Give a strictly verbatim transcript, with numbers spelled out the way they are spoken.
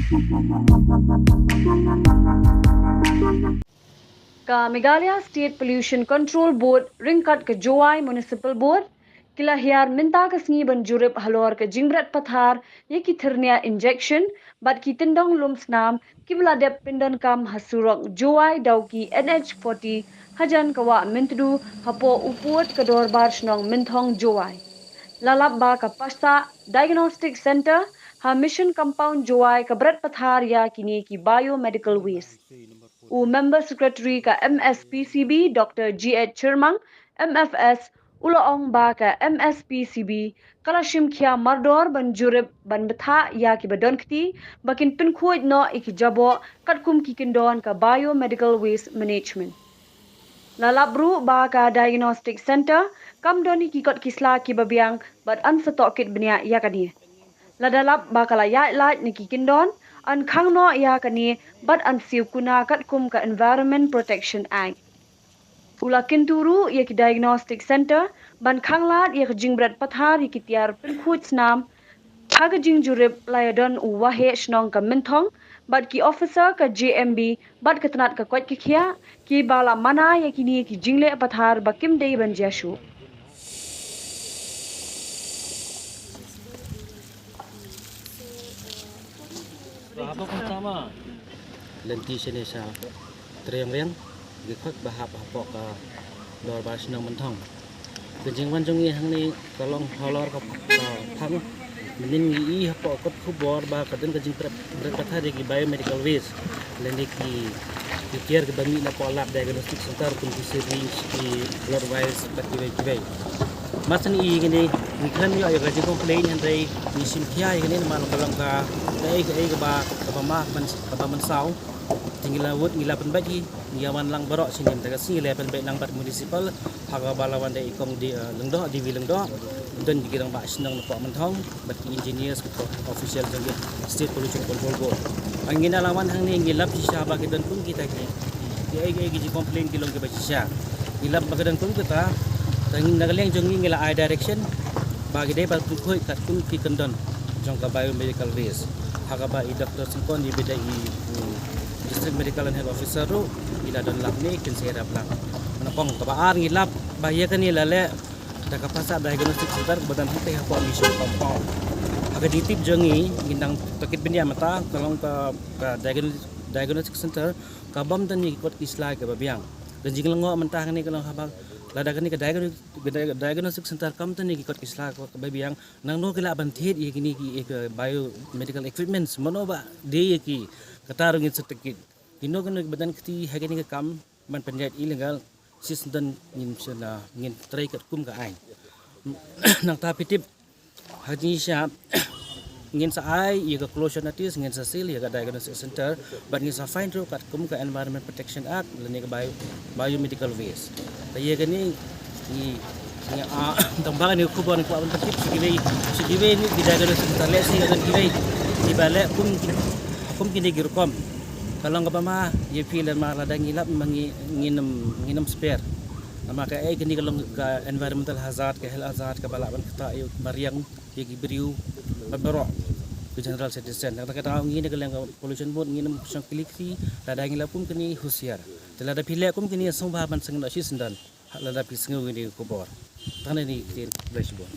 Ka Meghalaya State Pollution Control Board ryngkat ka Jowai Municipal Board ki la hiar mynta ka sngi ban jurip halor ka jingbret pathar ïa ki thyrniah injection bad ki tyndong lum snam kiba la dep pyndonkam ha surok Jowai Dawki N H forty hajan ka wah Myntdu hapoh u pud ka Dorbar Shnong Mynthong Jowai. La lap ba ka Pashah Diagnostic Centre ha Mission Compound Jowai ka bret pathar ïa kine ki biomedical waste. U Member Secretary ka M S P C B, Doctor G H Chyrmang, M F S, u la ong ba ka M S P C B ka la shim khia mardor ban jurip ban bthah ïa kiba don kti ba kin pynkhuid noh ïa ki jaboh katkum ki kyndon ka biomedical waste management. La lap ruh ba ka Diagnostic Centre kam don ïa ki kot ki sla kiba biang bad yn sa tohkit bniah ïa kane. Lada lap ba ka la ïaid lait na ki kyndon, yn khang noh ïa kane bad yn siew kuna katkum ka Environment Protection Act. U la kyntu ruh ïa ki Diagnostic Centre ban khang lad ïa ka jingbret pathar ïa ki tiar pynkhuid snam. Ha ka jingjurip la ïadon u Waheh Shnong ka Mynthong bad ki officer ka J M B bad ka tnat ka koit ka khiah kiba la mana ïa kine ki jingleh pathar ba kim dei ban jia shuh. Lynti shane sha Triangle Riang, ki khot ba hap hapoh ka Dorbar Shnong Mynthong. Ka jingwan jong ngi hangne ka long halor ka, ka phang. Mynnin ngi i hapoh kot khubor ba ka don ka jingbret, bret pathar ïa ki biomedical waste lane ki, ki tiar kiba mih napoh lab diagnostic centre kum ki syringe, ki blood vials bad kiwei kiwei. Mar shen i kine ngi khlem ïoh ïa ka jingcomplain hynrei ngi shim khia ïa kine namar ka long ka, kaei kaei kaba, kaba ma, kaba mynsaw. Te ngi la wut, ngi la pynbeit hi, ngi ïa wan lang baroh shane mynta ka sngi, ngi la pynbeit lang bad municipal ha kaba la wan da i kong di, eh, Lyngdoh, D V Lyngdoh. Don ki rangbah shnong napoh Mynthong bad ki engineers, ki official jong ki State Pollution Control Board. Ba ngi na la wan hangne ngi lap shisha ba ki don kum kita ki, kiei kiei ki jingcomplain ki long kiba shisha. Ngi lap ba ki don kum kita, te ngi na ka liang jong ngi ngi la ai direction ba ki dei ban pynkhuid katkum ki kyndon jong ka biomedical waste. Ha kaba i Doctor Syngkon iba dei i, mm, District Medical and Health Officer ruh i la don lap ne kin sa ïarap lang. Nyngkong, kaba ar, ngi lap ba ïa kane la leh da ka Pashah Diagnostic Centre kaba don hangtei hapoh Mission Compound. Ha ka jingtip jong ngi, ngi nang tohkit bniah mynta ka long ka, ka diagnos-, Diagnostic Centre ka bym don ïa ki kot ki sla kiba biang. Ka jinglyngngoh mynta hangne ka long haba lada kane ka diagno-, ka dia-, Diagnostic Centre kam don ïa ki kot ki sla kiba biang, nangno ki lah ban thied ïa kine ki, ïa ka biomedical equipments, mano ba die ïa ki? Kata ruh ngin sa tohkit. Kino kino kiba don kti ha kane ka kam ban pynïaid illegal shisyndon ngin sa, ngin trei katkum ka aiñ. Nangta phi tip, ha jingshisha ngin sa ai ïa ka closure notice, ngin sa seal ïa ka Diagnostic Centre bad ngin sa fine ruh katkum ka Environment Protection Act lane ka Bio-, Biomedical Waste. Te ïa kane ngi, ngi, ah, tang ba kane ka khubor ngi kwah ban pyntip sha kiwei, sha kiwei ki Diagnostic Centre, lehse don kiwei kiba leh kum ki, kum kine ki rukom. Ka long kaba ma ïa phi, lada ma, lada ngi lap ma ngi, ngin ym, ngin ym spare. Namar kaei, kane ka long ka environmental hazard, ka health hazard kaba lah ban ktah ïa u mariang, ïa ki briew bad baroh ki general citizen. Kata ka daw ngi na ka liang ka Pollution Board ngin ym shong kli kti, lada ngi lap kum kine, husiar. Te lada phi leh kum kine, sngewbha ban sngewthuh shisyndon lada phi sngew ïa kine ki khubor. Tang kine ki ktien, khublei shibun.